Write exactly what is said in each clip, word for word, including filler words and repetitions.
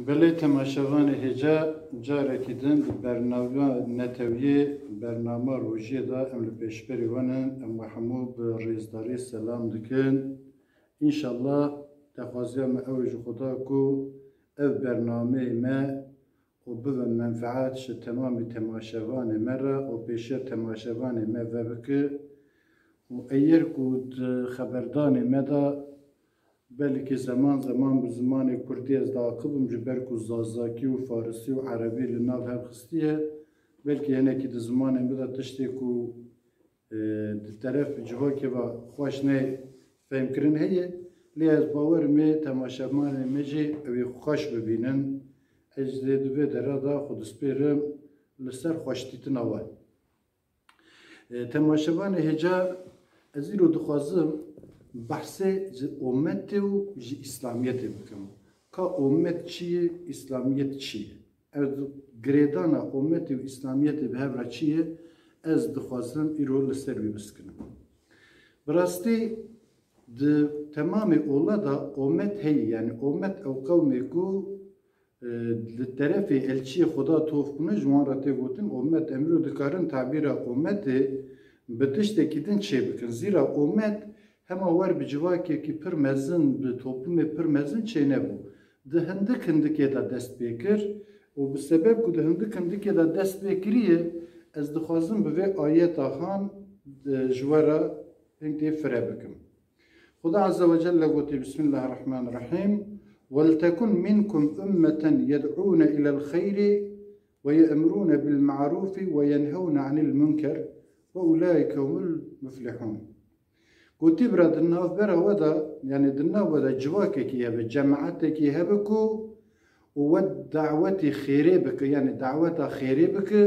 Belê temaşevanê hêja, carekî din di bernama netewiyê, bernama rojiyê de em li pêşberî we ne, em we hemû bi rêzdarî selam dikin. Înşallah, daxwaziya me ew e ji Xuda ku ev bernameyê me û bibe menfeet ji temamî temaşevanê me re û pêşiya temaşevanê me vebike û eyer ku di xeberdanê me de belkî zeman zeman bi zimanê kurdî ez diaxivim, ji ber ku zazakî û farisî û erebî li nav hev xistiye, belkî hinekî di zimanê me de tiştê ku e, di teref civakê ve xweş ne fehmkirin heye, lê ez bawer im ê temaşevanê me jî ew ê xweş bibînin. Ez dê di vê dera de xwe dispêrim li ser xweşdîtina we. E, temaşevanê hêja, ez îro dixwazim behsê ji ometê û ji îslamiyetê bikim. Ka omet çi ye, îslamiyet çi ye? Ev girêdana ometê û îslamiyetê bi hev re çi ye? Ez dixwazim îro li ser wî biskinim. Bi rastî di temamê ola de omet heye, yanî omet ew qewmê ku, e, li terefê elçiyê Xuda tof bûne, ji wan re tê gotin omet. Em îro dikarin tabîra ometê bi tiştekî din çêbikin. Zîra omet hema wer bi civakekî pir mezin, bi toplumê pir mezin çênebû. Di hindik hindikê de dest pê kir û bi sebeb ku di hindik hindikê de dest pê kiriye, ez dixwazim bi vê ayeta han, e, ji we re hingdê fire bikim. Xuda Azze ve Celle gotî, Bismillahirrahmanirrahîm, "Weltekun minkum ummeten yed'ûne ilel xeyrî ve ye'mrûne bil ma'rûfî ve yenhewne anil munker ve ulaîke humul muflihûn." Gotî, bira, di navbera we de, yanî di nav we de civakekî hebe, cemaetekî hebe ku û we dawetî xêrê bike, yanî daweta xêrê bike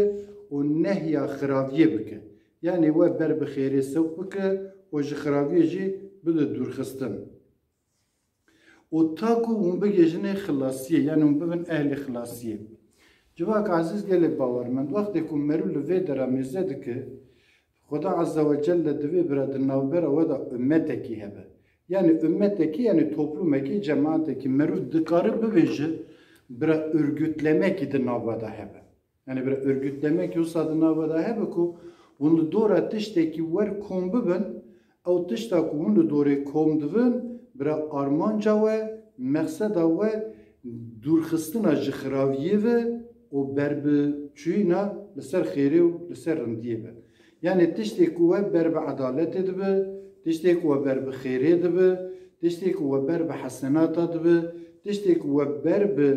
û nehya xiraviyê bike. Yanî we ber bi xêrê sewq bike û ji xiraviyê jî bide dûrxistin. Û ta ku hûn bigihîjinê xilasiyê, yanî hûn bibin ehlê xilasiyê. Civak ezîz, gelê bawermend, wextê ku meriv li vê dera mêze dike, Xuda Azze ve Celle divê, bira, di navbera we de ummetekî hebe. Yanî ummetekî, yanî toplumekî, cemaetekî, meriv dikare bibêje, bira, örgütlemekî di nav we de hebe. Yanî bira, örgütlemekî wisa di nav we de hebe ku hûn li dora tiştekî wer kom bibin, ew tişta ku hûn li dorê kom dibin, bira, armanca we, mexseda we, dûrxistina ji xiraviyê ve û berbiçûyîna li ser xêrê û li ser rindiyê be. Yanî tiştê ku we ber bi edaletê dibe, tiştê ku we ber bi xêrê dibe, tiştê ku we ber bi hesenata dibe, tiştê ku we ber bi,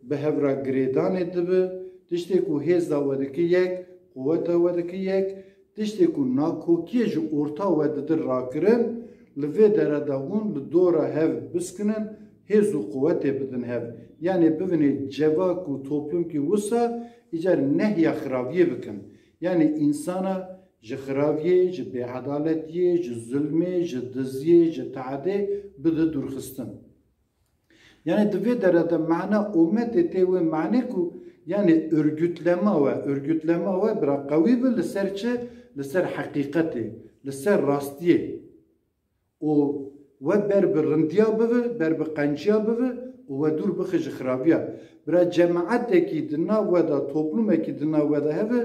bi hev re girêdanê dibe, tiştê ku hêza we dike yek, quweta we dike yek, tiştê ku nakokiyê ji orta we didin rakirin, li vê dere de hûn li dora hev biskinin, hêz û quwetê bidin hev. Yanî bibinê civak û toplumkî wisa, îcar nehya xiraviyê bikin. Yanî însana ji xiraviyê, ji bêedaletiyê, ji zulmê, ji diziyê, ji teadê bide dûrxistin. Yanî di vê dere de mana ometê tê wê manê ku, yanî örgütlema we, örgütlema we bira qewî bi li ser çi? Li ser heqîqetê, li ser rastiyê. Û we ber bi rindiya bive, ber bi qenciya bive û we dûr bixe ji xirabiya. Bira, cemaetekî di nav we de, toplumekî di nav we de hebe,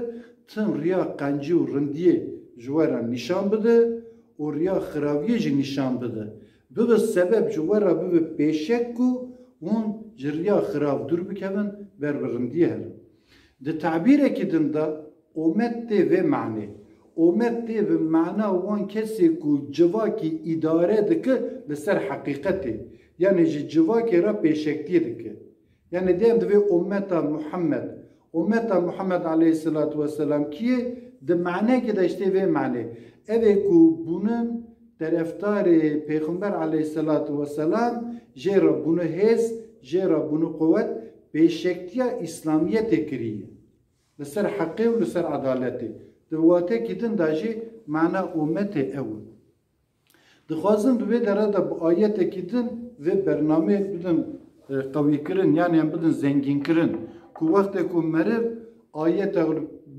tim riya qencî û rindiyê ji we re nîşan bide û riya xirabiyê jî nîşan bide. Bibe sebeb ji we re bibe pêşek ku hûn ji riya xirab dûr bikevin, ber bi rindiyê herin. Di tabîrekî din de omet tê vê manê. Omet tê bi mana wan kesê ku civakî îdare dike li ser heqîqetê. Yanî ji civakê re pêşektiyê dike. Yanî dêm divê ummeta Muhammed. Ummeta Muhammed aleyhisselatu vesselam kî ye? Di manekê de işte vê manê. Ev ê ku bûnin terefdarê Pêxember aleyhisselatu vesselam, jê re bûni hêz, jê re bûni quwet, pêşektiya îslamiyetê kiriye. Li ser heqê û li ser edaletê. Di watekî din de jî mana umetê ew e. Dixwazim di vê dere de bi ayetekî din vê bernameyê bidin, e, qewîkirin, yanî em bidin zengînkirin. Ku wextê ku meriv ayeta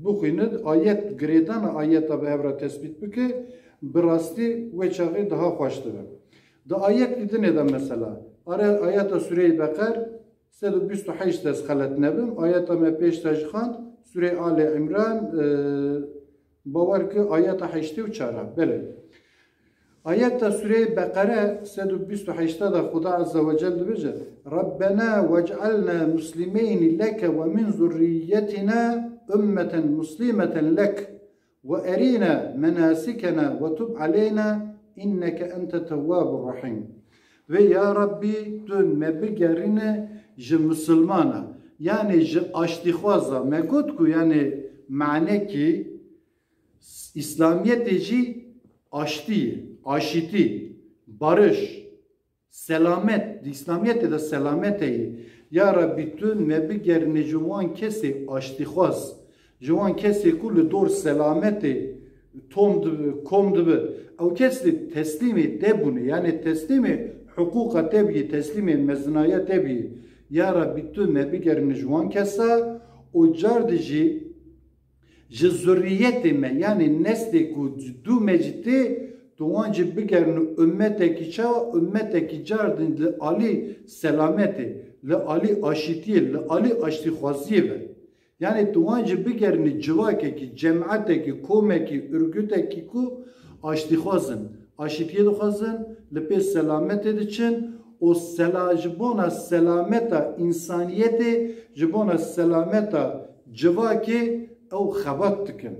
bixwîne, ayet, girêdana ayeta bi hev re tespît bike, bi rastî wê çaxê daha xweş dibe. Di ayetkî dinê de mesela, are ayeta Sûreyê Beqer, Sed û bîst û heşt ez xelet nebim. Ayeta me pêş te jixand, Sûreyê Alê Îmran, e, bawer ki ayeta heştê û çar a. Belê. Ayeta Sûreyê Beqere sed û bîst û heşt de Xuda Azze ve Celle dibêje, "Rabbena vec'alna muslimeyni leke ve min zurriyetina ummeten muslimeten lek." "Ve erîna menasikena ve tub aleyna inneke ente tewwabur rahîm." Vê ya Rabbî, tu me bigerîne ji misilmana, yanî ji aştîxwaza. Me got ku yanî manekî Îslamiyetê jî aştî ye, aşîtî, barış. Selamet, di Îslamiyetê de selamet heye. Ya Rabbî, tu me bigerîne ji wan kesê aştîxwaz, ji wan kesê ku li dor selametê tom dibi, kom dibi. Ew kesê teslîmê te bûne, yanî teslîmê hiqûqa te bîye, teslîmê mezinaya te bîye. Ya Rabbî, tu me bigerîne ji wan kesa û car di jî ji zurriyetê me, yanî neslê ku dû me jî tê, tu wan jî bigerînî ummetekî çawa, ummetekî cardin li alî selametê, li alî aşîtiyê, li alî aştîxwaziyê be. Yanî tu wan jî bigerînî civakekî, cemaetekî, komekî, urgutekî ku aştîxwaz in, aşîtiyê dixwazin, li pê selametê diçin û sela-, ji bona selameta însaniyetê, ji bona mera selameta civakê ew xebat dikin.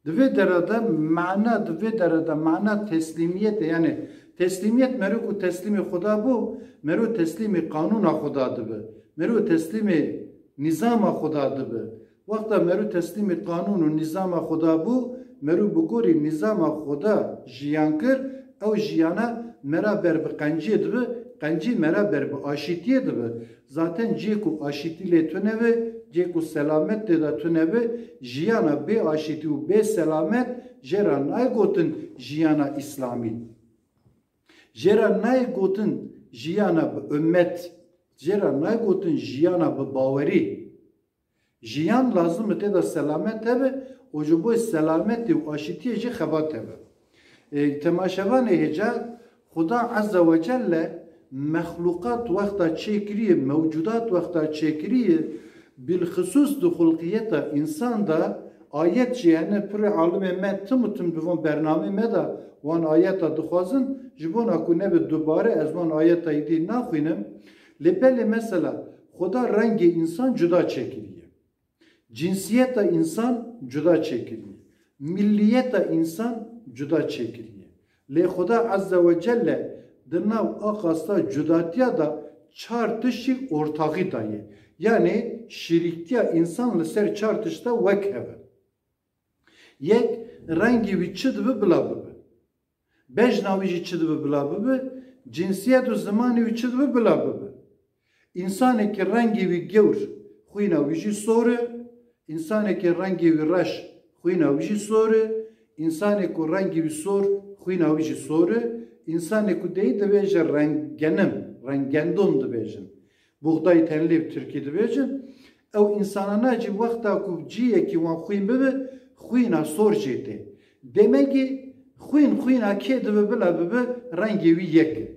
Di vê dere de mana, di vê dere de mana teslîmiyetê, yanî teslîmiyet mero ku teslîmê Xuda bû, mero teslîmê qanûna Xuda dibe, mero teslîmê nîzama Xuda dibe. Wexta mero teslîmê qanûn û nîzama Xuda bû, mero bi gorî nîzama Xuda jiyan kir, ew jiyana mera ber bi qenciyê dibe, qencî mera ber bi aşîtiyê dibe. Zaten cihê ku aşîtî lê tune be, cihê ku selamet tê de tune be, jiyana bê aşîtî û bê selamet jê re nayê gotin jiyana Îslamî. Jê re nayê gotin jiyana bi ummet, jê re nayê gotin jiyana bi bawerî. Jiyan lazim e tê de selamet hebe û ji bo selametê û aşîtiyê jî xebat hebe. Ê, temaşevanê hêja, Xuda Azze ve Celle mexluqat wexta çêkiriye, mewcudat wexta çêkiriye, bilxisûs di xulqiyeta însan de ayet jî hene, pirê alimê me tim û tim di van bernamê me de wan ayeta dixwazin, ji bona ku nebe dubare ez van ayeta îdî naxwînim. Lê belê mesela Xuda rengê însan cuda çêkiriye. Cinsiyeta însan cuda çêkiriye. Milliyeta însan cuda çêkiriye. Lê Xuda Azze ve Celle di nav a qasta cudatiya de çar tiştî ortaxî daye. Yanî şirîktiya însan li ser çar tişta wek hev e. Yek, rengê wî çi dibe bila bibe. Bejna wî jî çi dibe bila bibe, cinsiyet û zimanê wî çi dibe bila bibe. Însanekî rengê wî gewr, xwîna wî jî sor e, însanekî rengê wî reş, xwîna wî jî sor e, însanê ku rengê wî sor, xwîna wî jî sor e, însanê ku deyî dibêje rengenim, rengendon dibêjin. Buğday tenlî bi tirkî dibêjin. Ew însanana jî wexta ku ciyekî wan xwîn bibe, xwîna sor jê tê. Demegî xwîn xwîna kê dibe bila bibe, rengê wî yek e.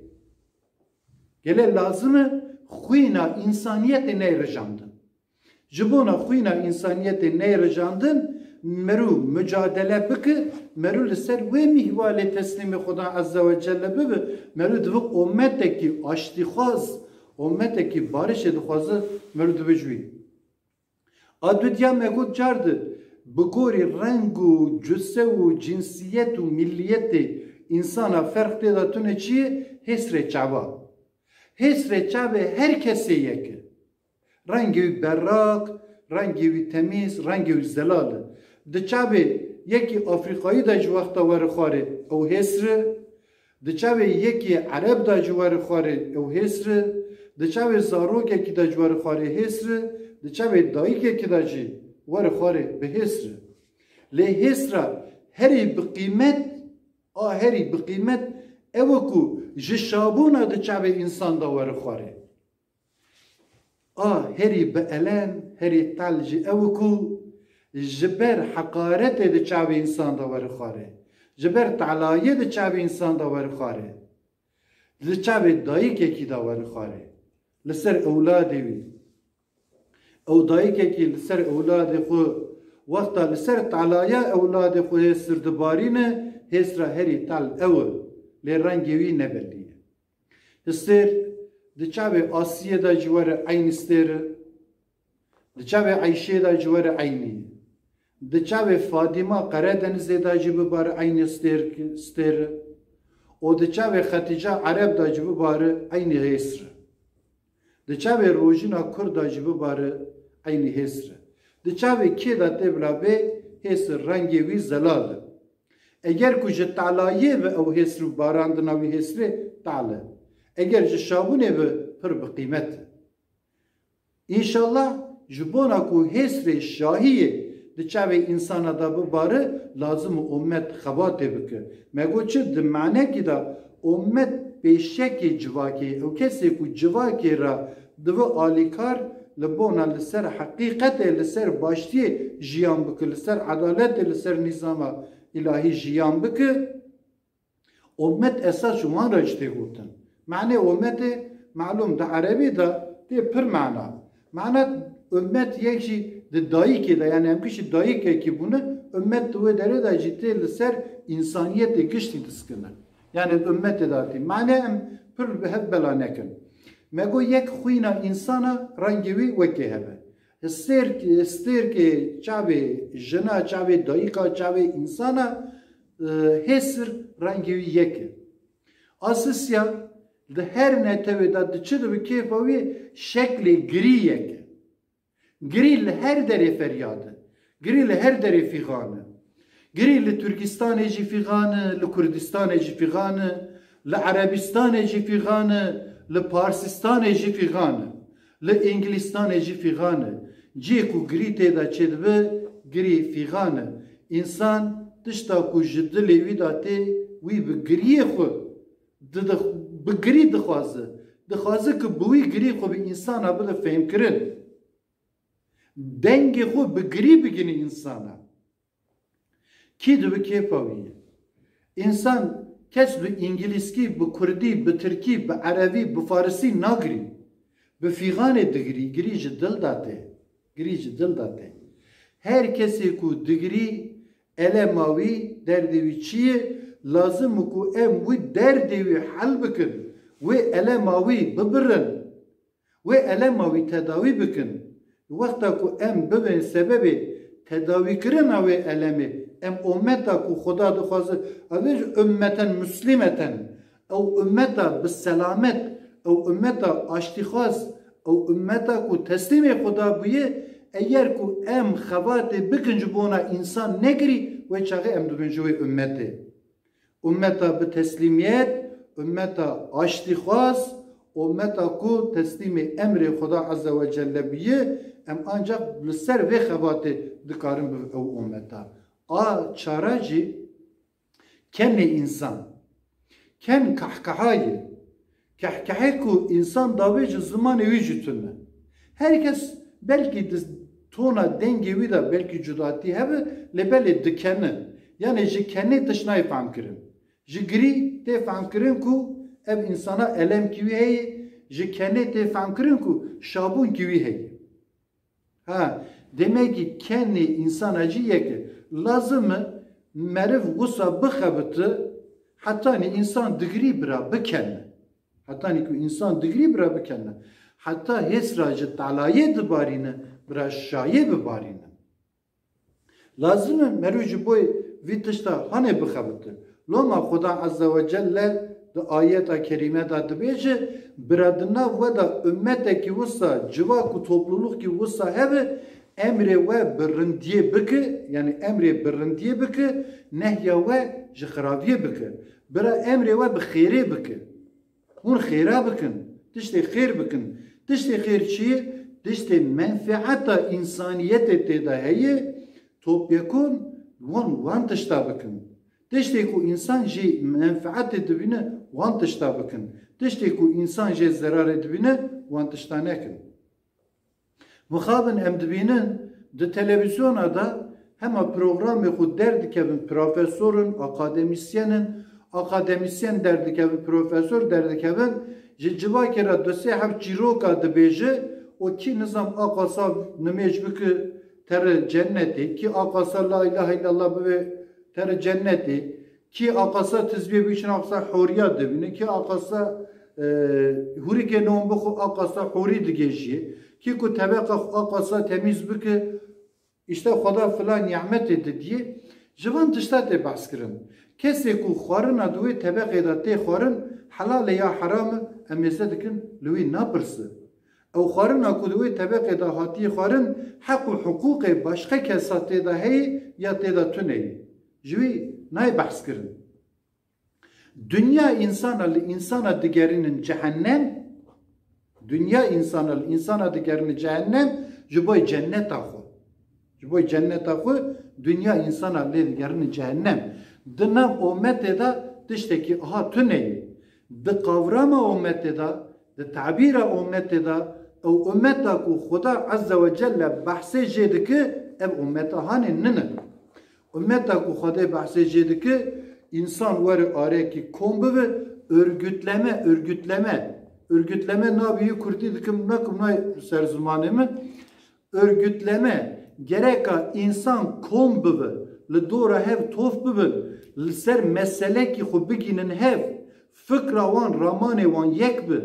Gelê lazim e xwîna însaniyetê neyê rijandin. Ji bona xwîna însaniyetê neyê rijandin, mero mucadele bike, mero li ser wê mîhvalê teslîmê Xudan Azze ve Celle bibe, mero divê ummetekî aştîxwaz, ummetekî barişê dixwaze, mero divê ji wî. A dudiya me got car di, bi gorî reng û cuse û cinsiyet û milliyetê însana ferq tê de tune çi ye? Hêsrê çava. Hêsrê çavê her kesê yek e. Rengê wî berraq, rengê wî temîz, rengê wî zelal e. Di çavê yekî Afrîkayî de ji wexta were xwarê ew hêsr e. Di çavê yekî Ereb de ji were xwarê ew hêsr e. Di çavê zarokekî de ji were xwarê hêsr e. Di çavê dayikekî de jî were xwarê bi hêsr e. Lê hêsra herî bi qîmet, a herî bi qîmet ew e ku ji şabûna di çavê însan de were xwarê. A herî bi elen, herî qel jî ew e ku ji ber heqaretê di çavê însan de were xwarê. Ji ber telayê di çavê însan de were xwarê. Di çavê dayikekî de were xwarê. li ser ewladê wî. Ew dayikekî li ser ewladê xwe, wexta li ser talaya ewladê xwe hêsir dibarîne, hêsra herî tal ew e, lê rengê wî ne belî ye. Histêr di çavê Asiyê de jî were eynî stêr e, di çavê Eyşê de jî were eynî ye. Di çavê Fadîma Qeredenizê de jî bibare eynî stêr, stêr e. Û di çavê Xetîca Ereb de jî bibare eynî hêsr e. Di çavê Rojîna Kurd de jî bibare eynî hêsr e. Di çavê kê de tê bila bê hêsr rengê wî zelal e. Eger ku ji talayê bi ew hêsr û barandina wî hêsrê tal e. Eger ji şabûnê bi pir bi qîmet e. Înşallah ji bona ku hêsrê şahiyê di çavê însana de bibare, lazim û ummet xebatê bike. Me got çi? Di manekî de ummet pêşekê civakê ye. Ew kesê ku civakê re dibe alîkar, li bona li ser heqîqetê, li ser baştiyê jiyan bike, li ser edaletê, li ser nîzama îlahî jiyan bike. Ummet esas ji wan re jî tê gotin. Manê ummetê, malûm, di erebî de tê pir mana. Mana ummet yek jî di dayikê de, yani em gişî dayikekî bûne, ummet di wê derê de jî tê li ser însaniyetê giştî diskine. Yani ummetê de hatî. Manê em pir bi hev bela nekin. Me got yek xwîna însana rengê wî wekê hebe. Stêrk-, stêrkê çavê jina, çavê dayika, çavê însana, e, hêsir rengê wî yek e. Asisya di her netewê de diçe dibe kêfa wî şeklê girî yek e. Girî li her derê feryad e. Girî li her derê fîxan e. Girî li Tirkistanê jî fîxan e, li Kurdistanê jî fîxan e, li Erebistanê jî fîxan e, li Parsistanê jî fîxan e, li Îngilîstanê jî fîxan e. Cihê ku girî tê de çêdibe, girî fîxan e. Însan tişta ku ji dilê wî de tê, wî bi giriyê xwe didi-, bi girî dixwaze. Dixwaze ku bi wî girî xwe bi însana bide fêhmkirin. Dengê xwe bi girî bigihîne însana. Kî dibe kêfa wî ye. Însan, kes bi îngilîzkî, bi kurdî, bi tirkî, bi erebî, bi farisî nagirî. Bi fîxanê digirî, girî ji dil de tê. Girî ji dil de tê. Her kesê ku digirî, elema wî, derdê wî çi ye, lazim e ku em wî derdê wî hel bikin. Wê elema wî bibirin. Wê elema wî tedawî bikin. Wexta ku em bibin sebebê tedawîkirina wê elemê, em ummeta ku Xuda dixwaze, ev ê ji ummeten muslimeten, ew ummeta bi selamet, ew ummeta aştîxwaz, ew ummeta ku teslîmê Xuda bûye, eger ku em xebatê bikin ji bona însan negirî, wê çaxê em dibin ji wê ummetê. Ummeta bi teslîmiyet, ummeta aştîxwaz, ummeta ku teslîmê emrê Xuda Azze ve Celle bûye, em ancak li ser vê xebatê dikarin bibin ew ummeta. A çara jî kenê însan. Ken kahkaha ye. Kehkehê ku însan davê ji zimanê wî jî tune. Her kes belkî di tona dengê wî de belkî cudatî hebe, lê belê dikene. Yanê ji kenê tişt nayê fehmkirin. Ji girî tê fehmkirin ku ev însana elemkî wî heye, ji kenê tê fehmkirin ku şabûnkî wî heye. Ha, demekî kenê însana jî yek e. Lazim e meriv wisa bixebite, hetanî însan digirî bira bikene. Hetanî ku însan digirî bira bikene. Heta hêsra ji talayê dibarîne, bira şayê bibarîne. Lazim e meriv ji bo vî tişta hanê bixebite. Loma Xuda Azze ve Celle di ayeta kerîme de dibêje, bira di nav we de ummetekî wisa, civak û toplulukî wisa hebe, emrê we bi rindiyê bike, yanî emrê bi rindiyê bike, nehya we ji xirabiyê bike. Bira emrê we bi xêrê bike. Hûn xêra bikin, tiştê xêr bikin. Tiştê xêr çi ye? Tiştê menfeeta însaniyetê tê de heye, topyekûn wan, wan tişta bikin. Tiştê ku însan jî menfeetê dibîne, wan tişta bikin. Tiştê ku însan jê zerarê dibîne, wan tişta nekin. Mixabin em dibînin, di televîzyona de hema programê xwe derdikevin, profesor in, akademîsyen in, akademîsyen derdikevin, profesor derdikevin, Ji civakê re du sê heft çîroka dibêje û kî nizam aqasa nimêj bike tere cennetê, kî aqasa la ilahe illallah bibe tere cennetê, kî aqasa tizbiyê bikişin aqasa horiya dibîne, kî aqasa, e, hurikê non bixwe aqasa hori digêjiyê, kî ku tebeqa xwe aqasa temîz bike, îşte Xweda filan nîmetê didiyê. Ji van tişta tê behs kirin. Kesê ku xwarina di wê tebeqê de tê xwarin, helal e ya heram e, em mêze dikin, li wî napirse. Ew xwarina ku di wê tebeqê de hatiye xwarin, heq û hiqûqê başqa kesa tê de heye ya tê de tune ye. Ji wî nayê behs kirin. Dinya însana li însana digerînin cehennem, dinya însana li însana digerînin cehennem, ji bo cenneta xwe. Ji bo cenneta xwe dinya însana lê digerînin cehennem. Di nav ometê de tiştekî aha tune ye. Di qavrama ometê de, di tabîra ometê de, ew ometa ku Xuda Azze ve Celle behsê jê dike, ev ometa hanê nine. Ummeta ku Xwedê behsê jê dike, însan were arekî kom bibe, örgütleme, örgütleme. Örgütleme navê yê kurdî dikim, nakim nayê ser zimanê min. Örgütleme, gereka însan kom bibe, li dora hev tof bibin, li ser meselekî xwe bigînin hev, fikra wan, ramanê wan yek bi.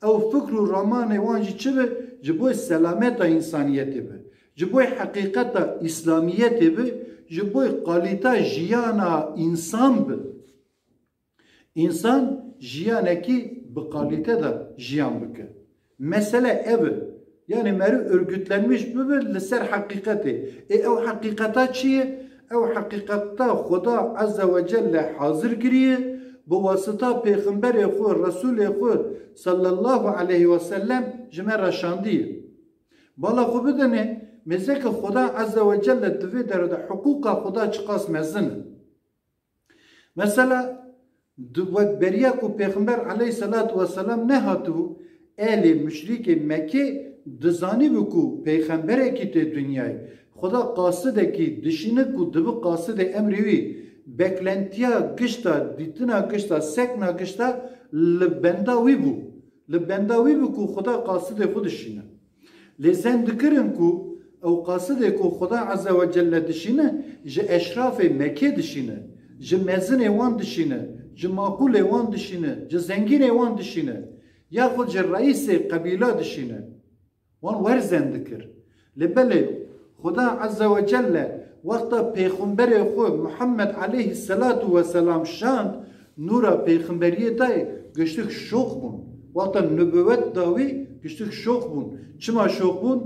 Ew fikr û ramanê wan jî çi bi? Ji bo selameta însaniyetê bi. Ji bo heqîqeta îslamiyetê bi, ji bo kalîta jiyana însan bi. Însan jiyanekî bi kalîte de jiyan bike. Mesele ev e. Yani meriv örgütlenmiş bibe li ser heqîqetê. Ê ew heqîqeta çi ye? Ew heqîqeta Xuda Azze ve Celle hazir kiriye, bi wasita pêxemberê xwe, Resûlê xwe sallallahu aleyhi ve sellem ji me re şandiye. Bala xwe bidinê, mêzeke Xuda Azze ve Celle di vê dere de hiqûqa Xuda çiqas mezin e. Mesela, di wek beriya ku Pêxember aleyhisselatu vesselam nehatibû, ehlê muşrîkê Mekkê dizanîbû ku pêxemberekî tê dinyayê. Xuda qasidekî dişîne ku dibi qasidê emrê wî, beklentiya gişta, dîtina gişta, sekna gişta li benda wî bû. Li benda wî bû ku Xuda qasidê xwe dişîne. Lê zen dikirin ku ew qasidê ku Xuda Azze ve Celle dişîne, ji eşrafê Mekkê dişîne, ji mezinê wan dişîne, ji maqûlê wan dişîne, ji zengînê wan dişîne, yaxud ji reîsê qebîla dişîne. Wan wer zen dikir. Lê belê, Xuda Azze ve Celle wexta pêxemberê xwe Muhammed aleyhisselatu vesselam şand, nûra pêxemberiyê dayê, giştik şox bûn. Wexta nubewet da wî, giştik şox bûn. Çima şox bûn?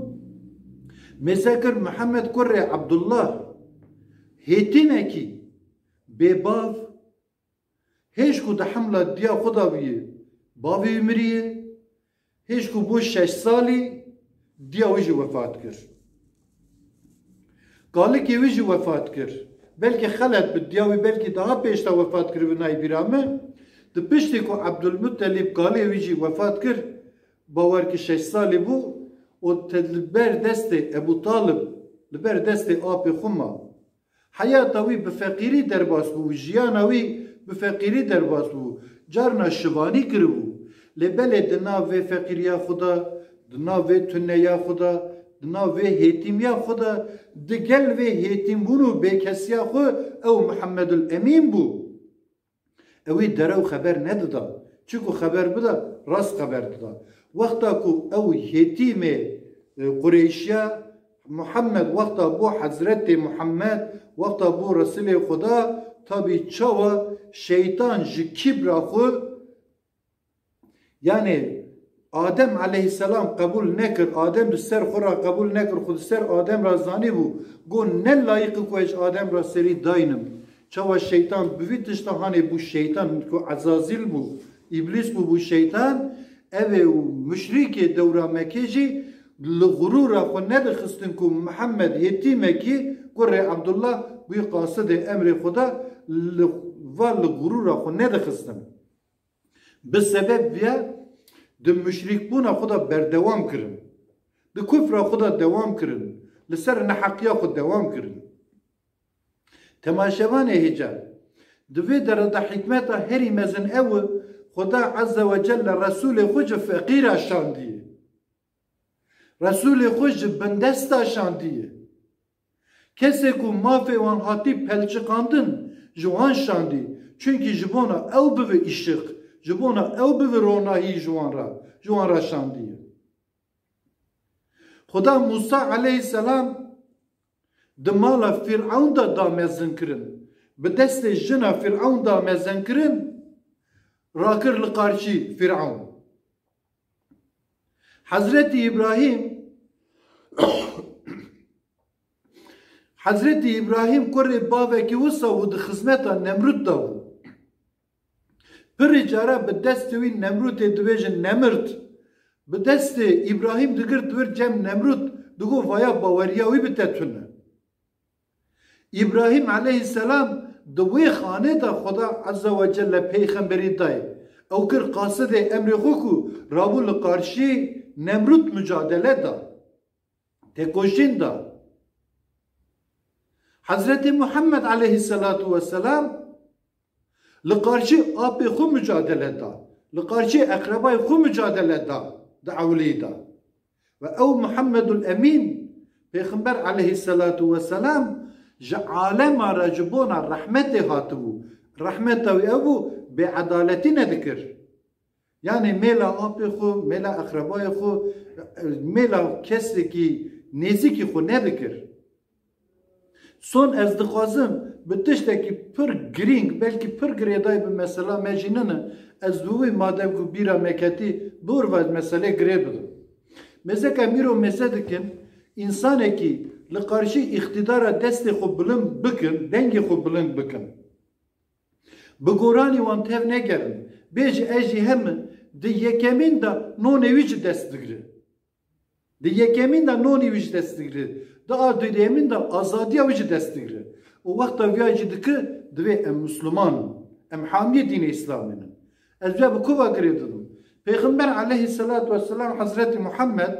Mêze kir Muhammed kurê Abdullah, hêtîmekî, bêbav, hêj ku di hemla diya xwe de bûye, bavê wî miriye, hêj ku bû şeş salî, diya wî jî wefat kir. Kalikê wî jî wefat kir. Belkî xelet bi, diya wî belkî daha pêş de wefat kiribû, nayê bîra min. Di piştî ku Ebdulmuttelîb kalê wî jî wefat kir, bawer ki şeş salî bû û te li ber destê Ebû Talib, li ber destê apê xwe ma. Heyata wî bi feqîrî derbas bû, jiyana wî bi feqîrî derbas bû. Carna şivanî kiribû. Lê belê di nav vê feqîriya xwe de, di nav vê tuneya xwe de, di nav vê hêtîmiya xwe de, di gel vê hêtîmbûn û bêkesiya xwe ew Muhammedul Emîn bû. Ew ê derew xeber nedida. Çiku xeber bida, rast xeber dida. Wexta ku ew hêtîmê, e, Qureyşiya Muhammed, wexta bû Hezretê Muhammed, wexta bû Resulê Xuda, tabî çawa şeytan ji kîbra xwe, yani Adem aleyhisselam qebûl nekir, Adem di ser xwe re qebûl nekir, xwe di ser Adem re zanîbû, got, ne layiq e ku ez Adem re serî daynim. Çawa şeytan bi vî tişta hanê bû şeytan, ku Ezazîl bû, Îblîs bû, bû şeytan, ev ê û muşrîkê dewra Mekê jî li xurûra xwe nedixistin ku Mihemed hêtîmekî kurê Ebdullah bûyî qasidê emrê Xuda, li, va li xurûra xwe nedixistin. Bi sebeb viya di muşrîkbûna xwe de berdewam kirin. Di kufra xwe de dewam kirin. Li ser neheqiya xwe dewam kirin. Temaşevanê hêja, di vê dere de hikmeta herî mezin ew e, Xuda Azze ve Celle Resûlê xwe ji feqîra şandiye. Resûlê xwe ji bindesta şandiye. Kesê ku mafê wan hatî pelçiqandin, ji wan şandî. Çunkî ji bona ew bibe îşiq, ji bona ew bibe ronahî ji wan re, ji wan re şandiye. Xuda Mûsa aleyhisselam di mala Fîr'ewn de da mezinkirin. Bi destê jina Fîr'ewn da mezenkirin, rakir li qarşî Fîr'ewn. Hezretî Îbrahîm, Hezretî Îbrahîm kurê bavekî wisa bû, di xizmeta Nemrûd de bû. Pirî cara bi destê wî Nemrûdê dibêjin Nemrd, bi destê Îbrahîm digirt vir cem Nemrûd, digot vaya baweriya wî bi te tune. Îbrahîm aleyhisselam di wê xanê de Xuda Azze ve Celle peyxemberî dayê. Ew kir qasidê emrê xwe ku rabû li qarşî Nemrûd mucadele da. Têkoşîn da. Hezretî Muhammed aleyhisselatu vesselam li qarşî apê xwe mucadele da. Li qarşî eqrebayê xwe mucadele da. Di ewlî de. Ve ew Muhammedul Emîn, Pêxember aleyhisselatu vesselam, ji alema re ji bona rehmetê hatibû. Rehmeta wî ew bû, bêedaletî nedikir. Yanî mêla apê xwe, mêla eqrebayê xwe, mêla kesekî nêzîkî xwe nedikir. Son ez dixwazim bi tiştekî pir girîng, belkî pir girêdayî bi mesela me jî nine, ez bi wî madem ku bîra me ketî, dor ve meselê girê bidim. Mêzeke mîro mêze dikin, însanekî li qarşî îqtîdara destê xwe bilind bikin, dengê xwe bilind bikin. Bi goranî wan tev negerin. Bêje ez jî hemin, di yekemîn de nonê wî ji dest digire. Di yekemîn de nonê wî ji dest digire. Di a duyemîn de azadiya wî ji dest digire. Û wexta viya jî dike, divê em Misliman in. Em hamiyê dînê Îslamê ne. Ez viya bi ku va girê didim? Pêxember aleyhisselatu vesselam, Hezretî Muhammed,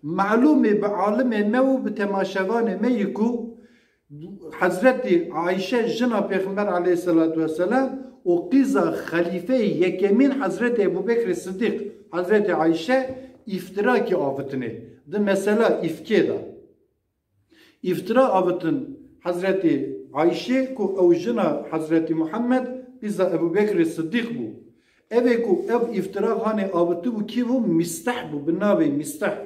malûmê bi alimê me û bi temaşevanê me yî ku Hezretî Ayşe jina Pêxember aleyhisselatu vesselam û qîza xelîfeyê yekemîn Hezretî Ebû Bekrê Sidîq, Hezretî Ayşe îftirakî avitinê. Di mesela îfkê de. Îftira avitin Hezretî Ayşe ku ew jina Hezretî Muhammed qîza Ebû Bekrê Sidîq bû. Ev ê ku ev îftira hanê avitibû kî bû? Mîsteh bû, bi navê Mîsteh.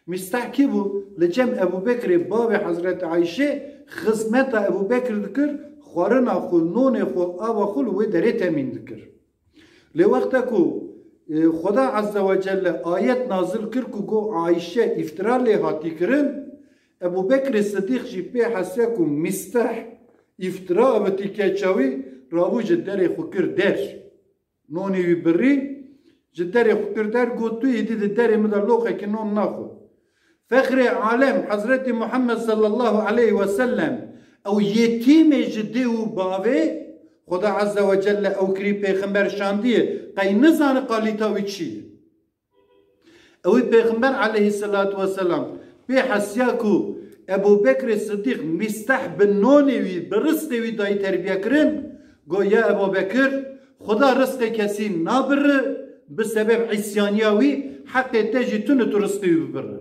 Mîsteh kî bû? Li cem Ebû Bekrê bavê Hezretî Ayşê xizmeta Ebû Bekr dikir, xwarina xwe, nonê xwe, ava xwe li wê derê temîn dikir. Lê wexta ku, e, Xuda Azze ve Celle ayet nazil kir ku got Ayşe îftira lê hatî kirin, Ebû Bekrê Sidîq jî pê hesiya ku Mîsteh îftira avitî keça wî, rabû ji derê xwe kir der. Nonê wî birî, ji derê xwe kir der, got, "Tu êdî di derê min de loqekî non naxwe." Fexrê alem, Hezretî Muhammed sallallahu aleyhi ve sellem, ew yetîmê ji dê û bavê, Xuda Azze ve Celle ew kirî pêxember şandiye, qey nizane kalîta wî çi ye? Ewî Pêxember aleyhisselatu vesselam pê hesiya ku Ebû Bekrê Sidîq Mîsteh bi nonê wî, bi rizqê wî dayî terbiye kirin, got, "Ya Ebû Bekir, Xuda rizqê kesî nabirri, bi sebeb îsyaniya wî heqê te jî tune tu rizqê wî bibirri."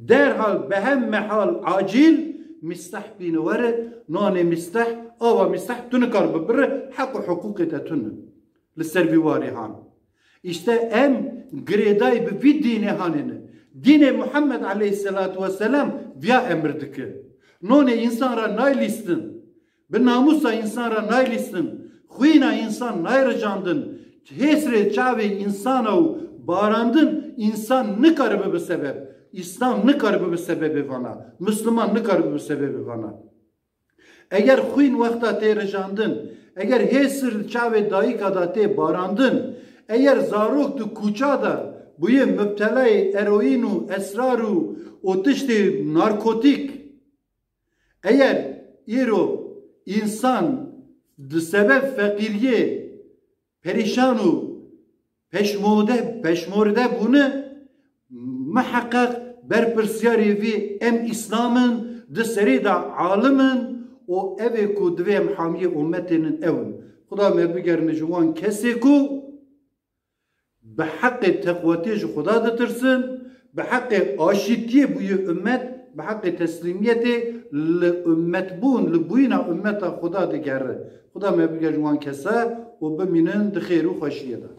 Derhal, behem mehal, acîl Mîsteh bîne were, nonê Mîsteh, ava Mîsteh tu nikar bibirre, heq û hiqûqê te tune. Li ser vî warê han. Îşte em girêdayî bi vî dînê hanê ne. Dînê Muhammed aleyhisselatu vesselam viya emir dike. Nonê însan re nayê lîstin. Bi namûsa însan re nayê lîstin, xwîna însan nayê rijandin, hêsrê çavê însan ew barandin, însan nikaribe bi sebeb, Îslam nikaribe bi sebebê vana, Misliman nikaribe bi sebebê vana. Eger xwîn wexta tê rijandin, eger hêsir çavê dayika de tê barandin, eger zarok di kûça de bûye mubtelayê eroîn û esrar û, û tiştê narkotîk, Eger îro însan di sebeb feqîriyê perîşan û peşmode, peşmorde bûne, miheqeq berpirsiyarê vî em Îslam in, di serê de alim in û ev ê ku divê em hamiyê ummetê nin ew in. Xuda me bigerine ji wan kesê ku bi heqê teqwetê ji Xuda ditirsin, bi heqê aşîtiyê bûyî ummet, bi heqê teslîmiyetê li ummetbûn, li bûyîna ummeta Xuda digere. Xuda me bigere ji wan kese û bimînin di xêr û xweşiyê de.